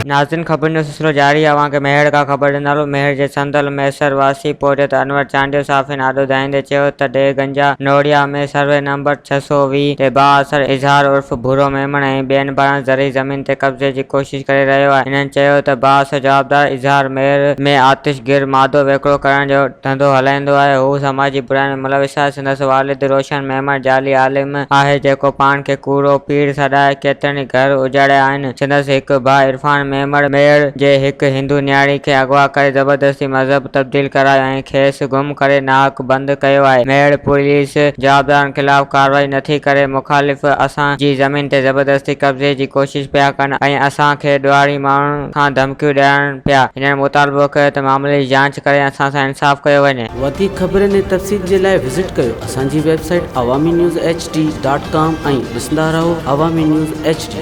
ناظرين خبرن جو سلسلو جاري اوهان کي ميهڙ کان خبر ڏيندالو ميهڙ جي صندل مهيسر واسي پورهيت انور چانڊيو صحافين آڏو دانهيندي چيو ته ڊي گنجا نوڙيا ۾ سروي نمبر 620 تي بااثر اظهار عرف ڀورو ميمڻ ۽ ٻين پاران زرعي زمين تي قبضي جي ڪوشش ڪري رهيو آهي هنن چيو ته بااثر جوابدار اظهار ميهڙ ۾ آتش گر مادو وڪرو ڪرڻ جو ڌنڌو هلائيندو آهي هو سماجي براين ۾ ملوث آهي سندس والد روشن ميمڻ جعلي عالم آهي جيڪو پاڻ کي ڪوڙو پير سڏائي ڪيترن ئي گهر اجاڙيا آهن. سندس هڪ ڀاء عرفان ميمڻ ميهڙ جي هڪ هندو نياڻي کي اغوا ڪري زبردستي مذهب تبديل ڪرايو ۽ کيس گم ڪري ناحق بند ڪيو آهي. ميهڙ پوليس جوابدارن خلاف ڪارروائي نٿي ڪري، مخالف اسان جي زمين تي زبردستي قبضي جي ڪوشش پيا ڪن ۽ اسان کي ڏوهاري ماڻهن کان ڌمڪيون ڏيارڻ پيا. هنن مطالبو ڪيو ته معاملي جي جاچ ڪري اسان سان انصاف ڪيو وڃي. وڌيڪ خبرن ۽ تفصيل جي لاء وزٽ ڪيو اسان جي website Awami news H D dot com ۽ ڏسندا رهو عوامي نيوز ايڇ ڊي.